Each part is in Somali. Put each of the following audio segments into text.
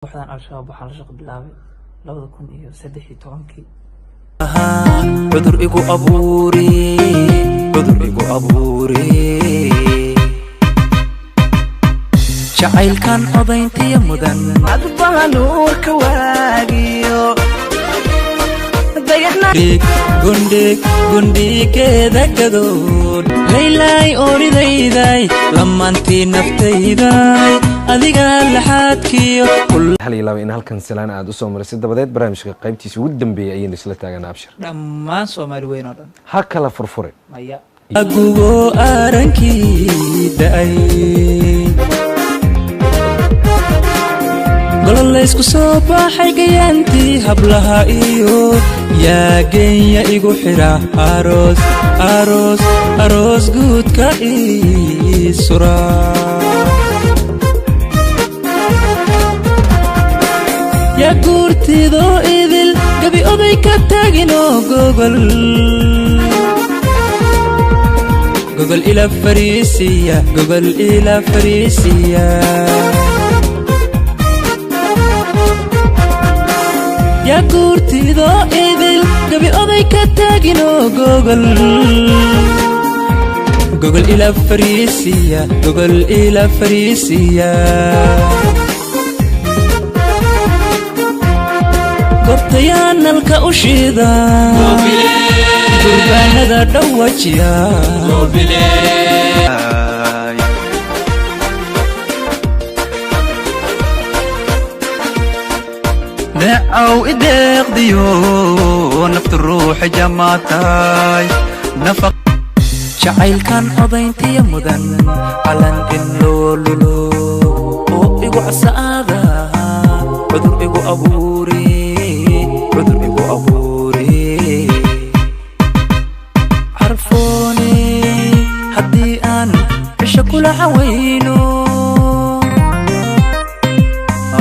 Kooxdan Al-Shabaab waxaa la shaqo bilaabay 2013-kii. Cudur igu abuuri, cudur igu abuuri, jacaylkan codayntiya mudan. Adbaha nuurka waagiyo dayaxna. Gundhig gundhigeeda gadood laylaay oridayday, lamaantii naftayday, adiga laxaadkiyo. Hal iyo laba in halkan salaan aad usoo marisay, dabadeed barnaamijka qaybtiisa ugu dambeeyay ayaynu isla taaganaa. Abshir. Dhammaan Soomaali weyn oo dhan. Ha kala furfure. Maya. Agugo aarankii da'ay, golo laysku soo baxay, gayaantii hablaha iyo yaa geenya igu xidha, aroos, aroos, aroos guudka ii sura. Yaa guurtidoo idil gabi oday ka taaginoo, gogol gogol ila fariisiya, gogol ila fariisiya. Yaa guurtidoo idil gabi oday ka taaginoo, gogol gogol ila fariisiya, gogol ila fariisiya. Goobtayaa nalka u shiida, gurbaanada dhawajiya. Neecow ideeqdiyo naftu ruuxi jamaatay. Jacaylkan codayntiya mudan, calan in loo lulo oo igu casaada, cudur igu abuuri, cudur igu abuuri. Carfoone haddii aan cisho kula cawayno,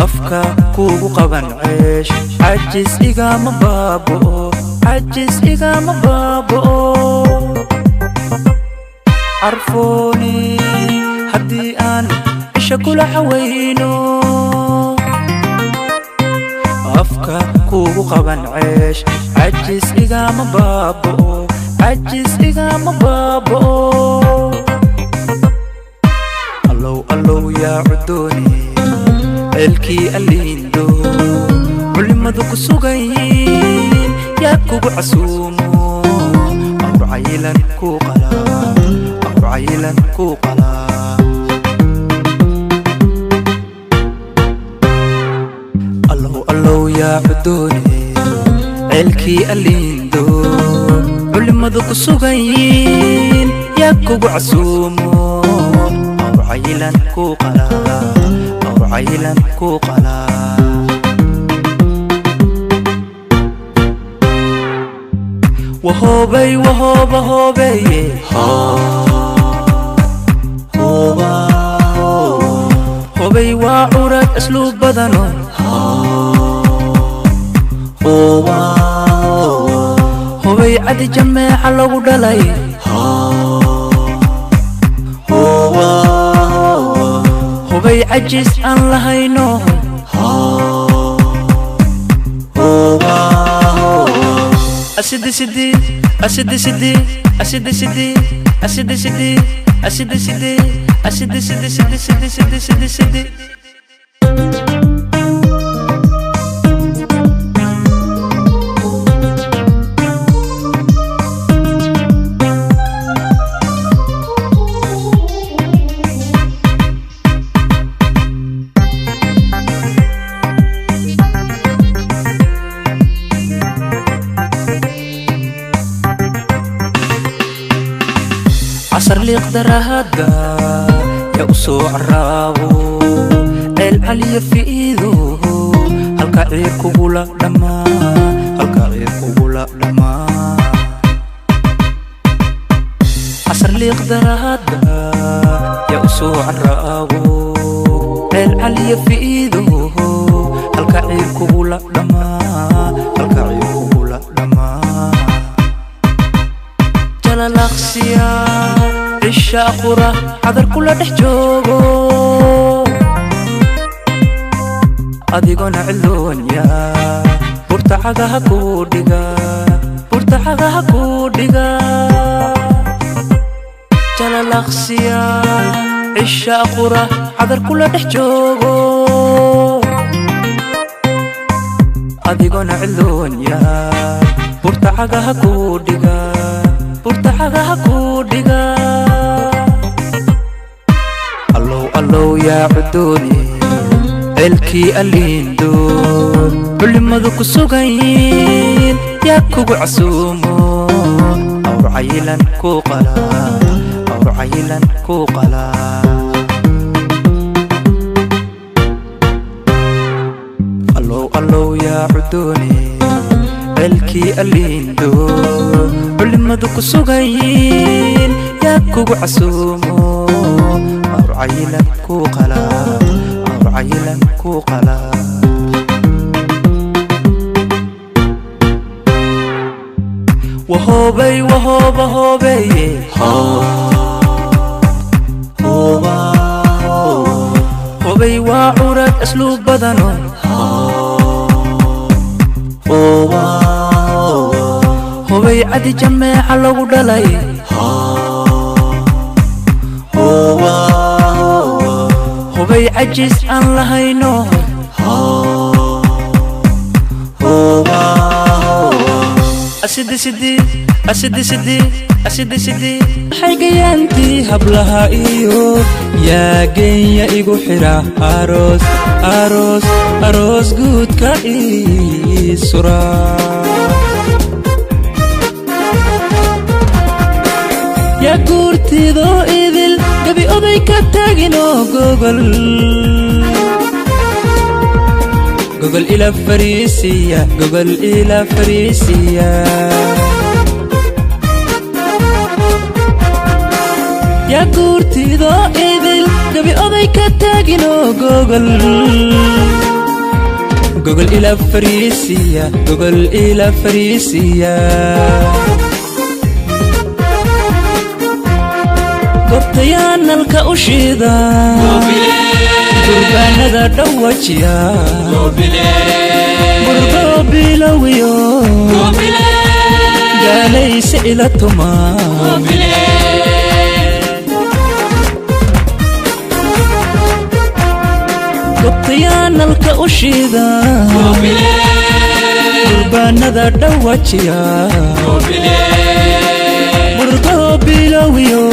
afka kuugu qaban ceesh, cajis igama baaba'o, cajis igama baaba'o. Carfoone haddii aan cisho kula cawayno, afka kuugu qaban ceesh, cajis igama baaba'o, cajis igama baaba'o. Allow, allow yaa cudooni, ceelkii alliindo culimadu ku sugayiin, yaa kugu casuumo, awr cayilan ku qalaa, awr cayilan ku qalaa. Allow, allow yaa cudooni, ceelkii alliindo culimadu ku sugayiin, yaa kugu casuumo, awr cayilan ku qalaa, awr cayilan ku qalaa. Wahoobay, wahooba, hoobeeye, hooba, hobay, waa curad asluub badano. Hooba, hobay, cadi jameeca lagu dhalay. Hooba, hobay, cajis aan lahayno. Hooba, asidi sidi, asidi sidi, asidi sidi, asidi sidi, asidi sidi, asidi sidi, sidi sidi sidi sidi sidi. Casar liiqdarahadda yaa u soo caraabo, ceel caliya fiido, halka ciir kugula dhammaa, halka ciir kugula dhammaa. Casar liiqdarahadda yaa u soo caraabo, ceel caliya fiido, halka ciir kugula dhammaa, halka ciir kugula dhammaa. Jalalaqsiya cisha qura cadar kula dhex joogo. Adigo. Adigona ciloonya burtacadaha kuu dhiga, burtacadaha kuu dhiga. Jalalaqsiya cisha qura cadar kula dhex joogo. Adigona ciloonya burtacadaha kuu dhiga, burtacadaha kuu dhiga. Allow allow yaa cudooni ceelkii aliindo culimadu ku sugayin yaa kugu casuumo awr cayilan ku qala, awr cayilan ku qala. Allow allow yaa cudooni ceelkii aliindo culimadu ku sugayin yaa kugu casuumo awr cayilan ku qala, awr cayilan ku qala. Wahoobay wahooba hoobeeye hooba hobay waa curad asluub badano hooba hobay cadi jameeca lagu dhalay hooba hobay cajis aan lahayno hooba asidi sidi asidi sidi asidi sidi. Xaygayaantii hablaha iyo yaa genya igu xira aroos aroos aroos guudka ii sura. Yaa guurtidoo idil gabi oday ka taaginoo gogol gogol ila fariisiya, gogol ila fariisiya. Yaa guurtidoo idil gabi oday ka taaginoo gogol gogol ila fariisiya, gogol ila fariisiya. Goobtayaa nalka u shiida durbaanada dhawajiya burgoo bilowiyo gaalayse ila tuma. Goobtayaa nalka u shiida durbaanada dhawajiya burgoo bilowiyo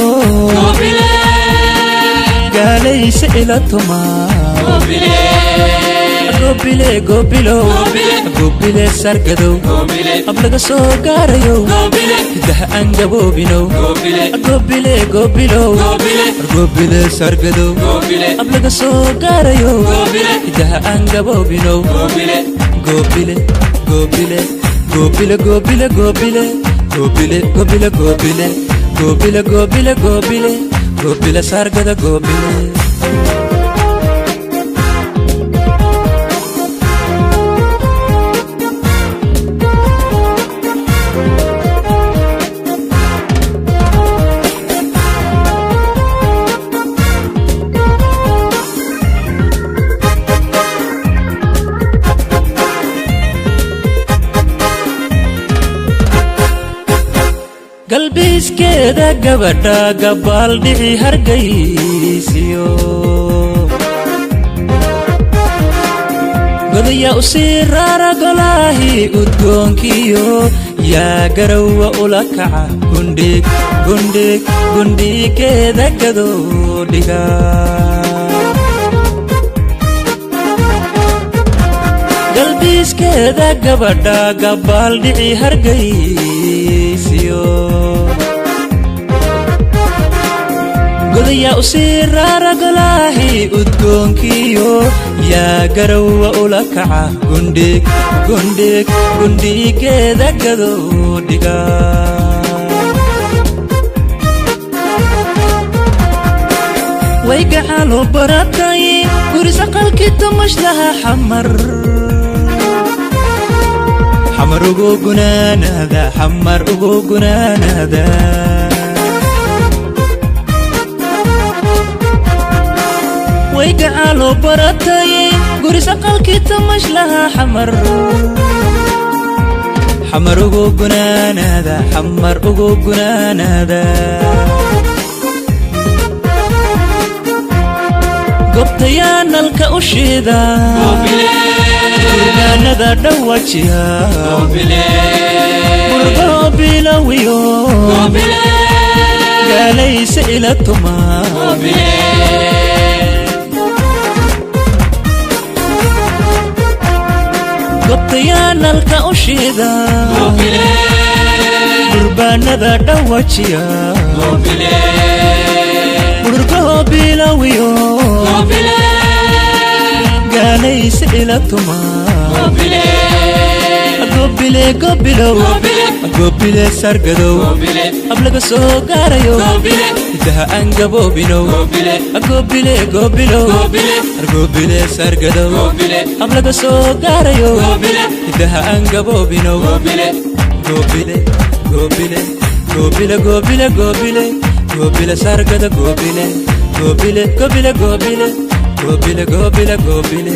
gaalayse ila tuma. Gobile gobilow gobile sargadow ab laga soo gaarayow hidaha aan gaboobinow. Gobile gobilow gobile sargadow ab laga soo gaarayow hidaha aan gaboobinow. Gobile gobile gobile gobile gobile gobile gobile gobile gobile gobile gobile gobile sargada gobile. Galbiiskeeda gabadha gabaaldhici hargaysiyo godaya u sii raara golaahi udgoonkiyo yaa garowa ula kaca gundhig gundhig gundhigeeda gadoodhiga. Galbiiskeeda gabadha gabaaldhici hargaysiyo godaya u sii raara golaahi udgoonkiyo yaa garowa ula kaca gundhig gundhig gundhigeeda gadoodhiga. Way gacalo baratay guris aqalkii tamashlaha xamar xamar ugu gunaanada, xamar ugu gunaanada. Way gacaaloo baratay guris aqalkii tamash lahaa Xamar, Xamar ugu gunaanaada, Xamar ugu gunaanaada. Gobtayaa nalka u shiida, gurgaanada dhawajiya, murgoo bilowiyo gaalaysa ila tuma. Gobtayaa nalka u shiida, gurbaanada dhawajiya, murgoo bilowiyo gaalaysa ila tuma. Gobile gobilow, gobile sargadow, hablaga soo gaarayo, hidaha aan gaboobinow. Gobile gobilow, gobile sargadow, hablaga soo gaarayo, hidaha aan gaboobinow. Gobile gobile gobile gobile gobile gobile sargada, gobile gobile gobile gobile gobile gobile gobile.